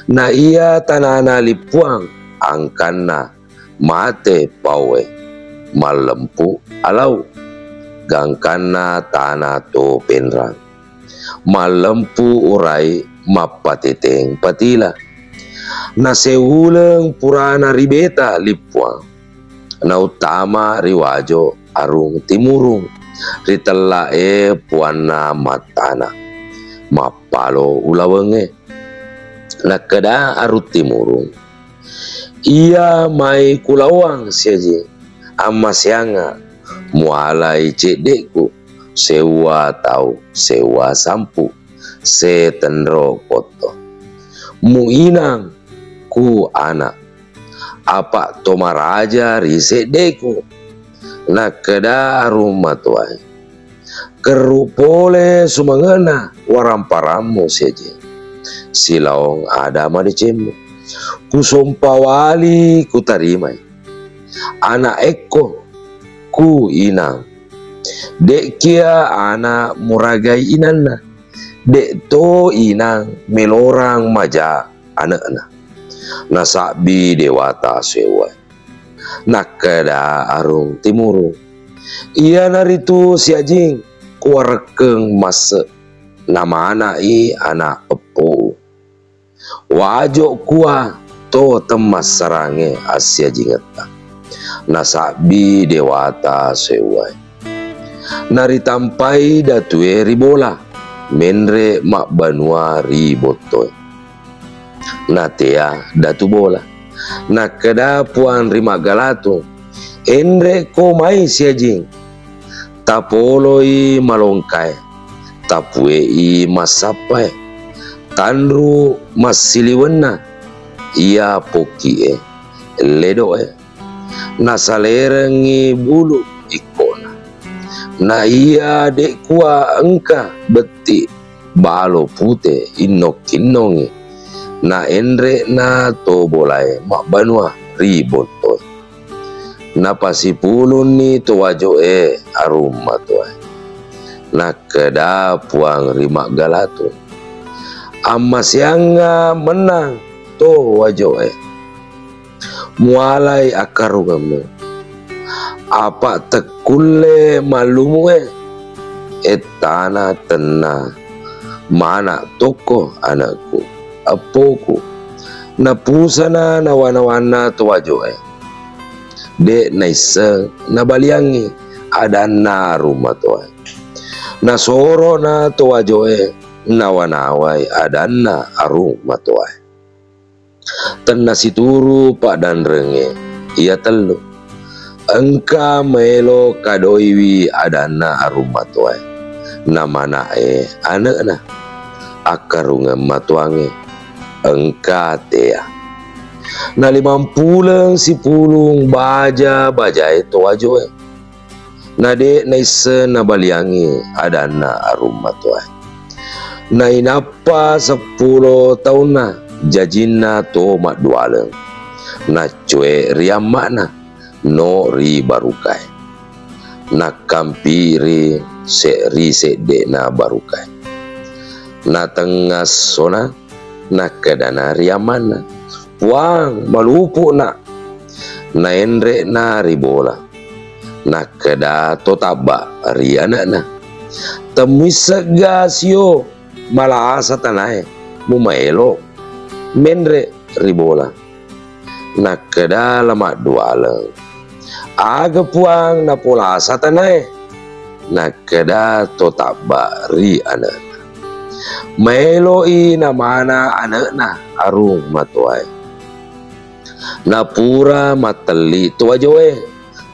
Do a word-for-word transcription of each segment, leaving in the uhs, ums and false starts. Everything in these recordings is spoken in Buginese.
Na iya tanana Lippuang angkanna mate paue, mallempu alau, gangkanna tana to penrang, mallempu urai mappateteng patila. Nasewuleng purana ribeta Lippuang, nauttama ri Wajo Arung Timurung, ri tellae puanna mattana, mappalo ulawengnge. Nakkeda Arung Timurung, iya mai kulawang siaji, ammaseanga mualai cedde'ku, sewwa tau, sewwa sampu, setenro kotto. Muinang ku ana, apa tomaraja ri seddeku. Nakkeda Arung Matoae, kerru pole sumangena waramparammu siaji, silaong ada madecemmu. Kusompawali kutarimai. Ana ekko ku inang. De'kia ana muragai inanna. De'to inang melorang maja ane'na. Nasabbi dewata sewwae. Nakkeda Arung Timurung, iyanaritu siajing kuwarekkeng masse, namana'i ana eppo. Wajo kua to temmassarange assiajingetta. Nasabbi dewata sewwae. Naritampai datue ri Bola, menre mabbanua ri Bottoe. Natea Datu Bola. Nakkeda Puang ri Maggalatung, enre ko mai siajing. Tapoloi malongkae, tapuei massappae, tanru massiliwenna iya pokkie, ledoe. Nasalerengngi bulu ikkona. Na iya de'kua engka betti balo pute innokkinnongi, na enre'na to Bolae mabbanua ri Bottoe. Napasipulunni to Wajo'e Arung Matoae. Nakkeda Puang ri Maggalatung, ammaseangnga mennang to Wajo'e. Mualai akkarungemmu. Apa tekkulle mallumue, ettana tenna mana tokko anakku, eppoku. Napusana nawa-nawanna to Wajo'e. De' naisseng nabaliangngi adanna Arung Matoae. Nasorona to Wajo'e nawa-nawai adanna Arung Matoae. Tenna situru paddanrengnge iya tellu. Engka maelo kadoiwi adanna Arung Matoae. Namana'e ane'na. Akkarungeng matuangnge. Engka tea. Nalimampuleng sipulung baja-bajae to Wajo'e. Na de' naisseng nabaliangngi adanna Arung Matoae. Nainappa seppulo taunna jajinna to maddualeng. Naccoe ri amma'na, no ri barukae. Nakkampiri se-, ri sedde'na barukae. Natengngassona, nakkedana ri amma'na, Puang, malupu'na. Naenre'na ri Bola. Nakkeda to tabba ri ane'na, temmuissegga sio malasa tanae mumaelo. Menre ri Bola. Nakkeda La Maddualeng, aga Puang napolasa tanae? Nakkeda to tabba ri ane'na, maeloi namana ane'na Arung Matoae. Napura mattelli to Wajo'e,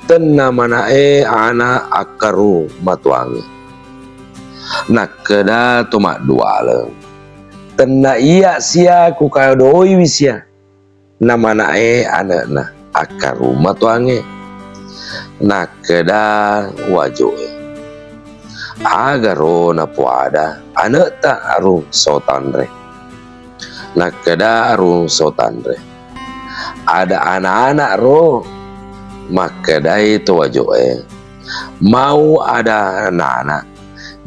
tenna mana'e ana akkarung matuangnge. Nakkeda to maddualeng, tenna iya sia kukadoiwi sia. Namana'e ane'na akkarung matuangnge. Nakkeda Wajo'e, agaro napoada ane'ta Arung Sotanre? Nakkeda Arung Sotanre, ada anak-anak ro. Makkedai to Wajo'e, mau ada anak-anak,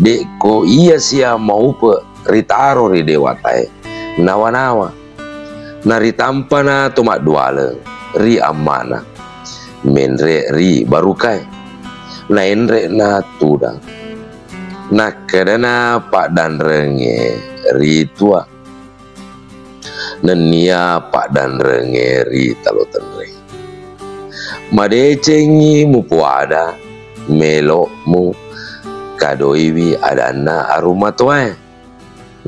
de'ko iya sia maupe ritaro ri dewatae nawa-nawa. Naritampana to maddualeng ri amma'na, menre' ri barukae. Naenre'na tudang. Nakkedana paddanrengnge ri tua, nennia paddanrengnge ri talo tenreng. Madecengngi mupoada, melo'mu kadoiwi adanna arung matoae.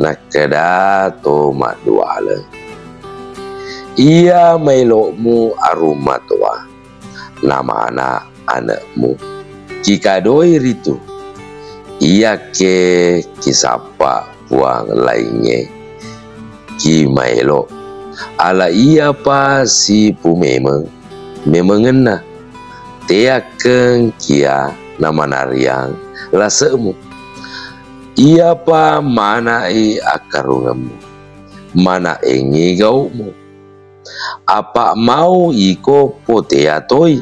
Nakkeda to maddualeng, iya maelo'mu arung matoa, namana ane'mu, kikadoi ritu. Iyakke kisappa puang laingnge, kimaelo. Ala iyapa sipumemeng, memengenna. Teakkeng kia namanariang lase'mu. Iyapa mana'i akkarungemmu, mana'engngi gau'mu. Apa mau iko potea toi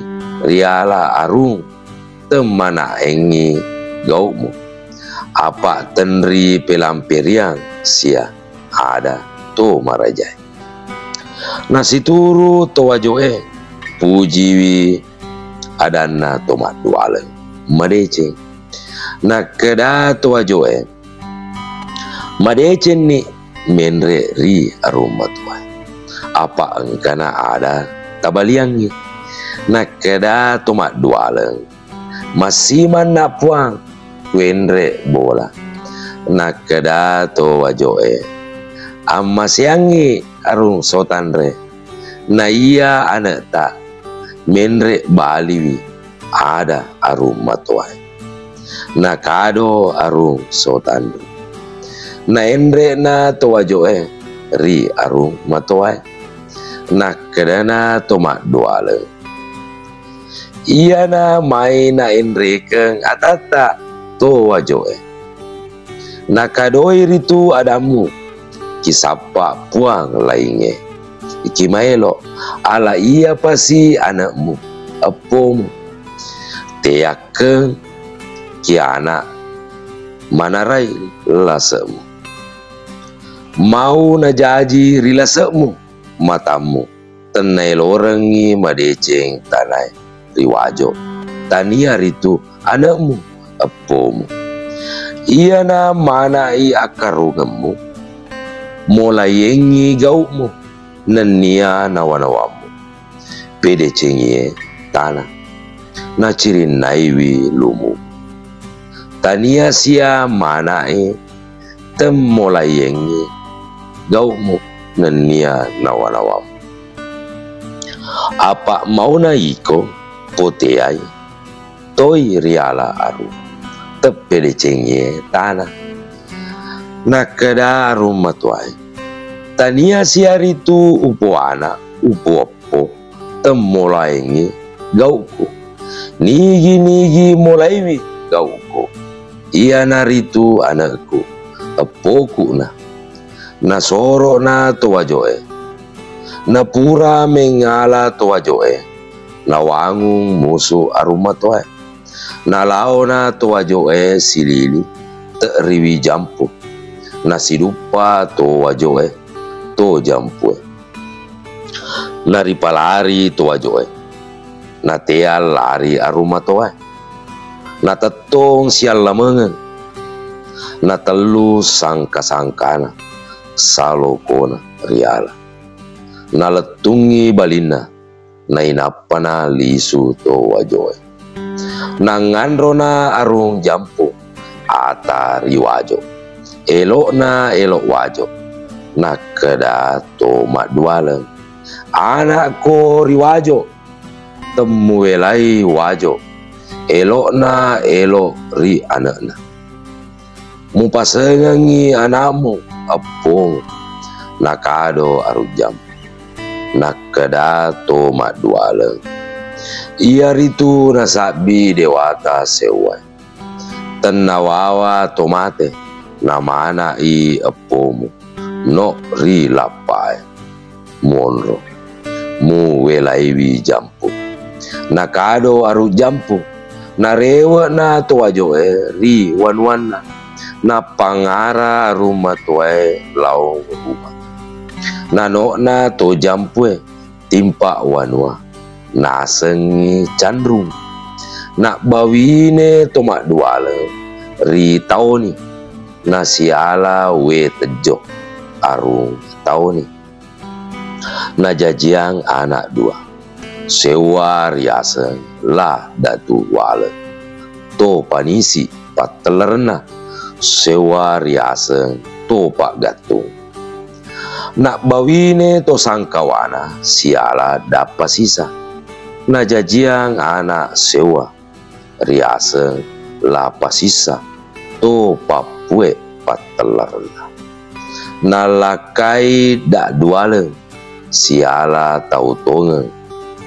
riala arung, temmana'engngi gau'mu. Apa tenri pelamperiang sia ada to marajae. Nasituru to wajo'e pujiwi adanna to maddualeng madeceng. Nakkeda to wajo'e, madecenni menre' ri arung matoae. Apa engkana ada tabaliangngi. Nakkeda to maddualeng, massimanna puang kuenre' bola. Nakkeda to wajo'e, ammaseangngi arung sotanre. Naiya ane'ta menre' baliwi ada arung matoae. Nakado arung sotanre. Naenre'na to wajo'e ri arung matoae. Nakkedana to maddualeng, iyana mai naenrekeng atatta to wajo'e. Nakadoi ritu adammu, kisappa puang laingnge. Kimaelo, ala iyapasi ane'mu, eppomu. Teakkeng kiana manarai lase'mu. Mau najaji ri lase'mu matammu, tennaelorengngi madeceng tanae ri wajo. Tania ritu ane'mu, eppomu. Iyana mana'i akkarungemmu, molaiengngi gau'mu, nennia nawa-nawammu. Pedecengie tana, nacirinnaiwi lumu. Tania sia mana'i temmolaiengngi gau'mu nennia nawa-nawammu. Apa mauna iko poteai toi riala arung, teppedecengie tana. Nakkeda arung matoae, tania sia ritu upoana, upoeppo, temmolaengngi gau'ku. Nigi-nigi molaiwi gau'ku, iyanaritu ane'ku, eppoku'na. Nasoro'na to wajo'e. Napura mengngala to wajo'e, nawangung musu arung matoae. Nalaona to wajo'e silili, te'riwi jampu. Nasiduppa to wajo'e to jampue. Naripalari to wajo'e. Natea lari arung matoae. Natettong siallamengeng. Natellu sangka-sangkana salokona riala. Nalettungngi balinna, nainappana lisu to wajoe. Nangnganrona arung jampu ata ri wajo. Elo'na elo wajo. Nakkeda to maddualeng, "Ana'ko ri wajo, temmuwelai wajo. Elo'na elo ri ane'na." "Mupasengengngi ana'mu, Eppong," nakado arung jampu. Nakkeda to maddualeng, "Iyaritu nasabbi dewata seuwae. Tennawawa to mate, namana'i eppomu, no ri lappae. Muonro, muwelaiwi jampu." Nakado arung jampu, narewe'na to wajoe ri wanuanna, nappangara arung matoae lao rumah. Nano'na to jampue timpa wanua nasengngi canrung. Nabbawine to maddualeng ri Taoni, nasiala We Tejjo arung Taoni. Najajiang ana' dua. Seuwa riaseng La Datu Waleng, to panisi pattellarenna. Seuwa riaseng To Paggattung. Nabbawine to sangkawana siala Dappa Sisa. Najajiang ana' seuwa riaseng La Pasissa, to pappue pattellarenna. Nallakkai Daddualeng siala tau tongeng,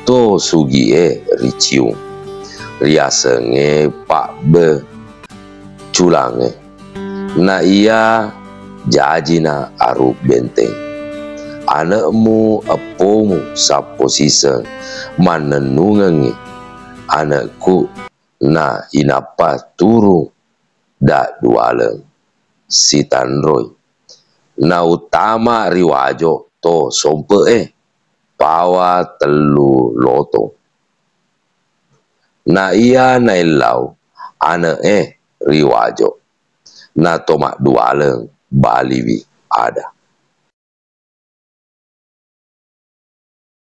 to sugie riciung, riasengnge Pabbe Culangnge. Na iya jajina Arung Benteng. Ane'mu eppomu Sappo Siseng mannennungengngi ane'ku, na inappa turung Daddualeng sitanroi. Nauttama ri Wajo to Sompe'e, pawa tellu lotong. Na iya naellau ane'e ri Wajo, na to maddualeng baliwi ada.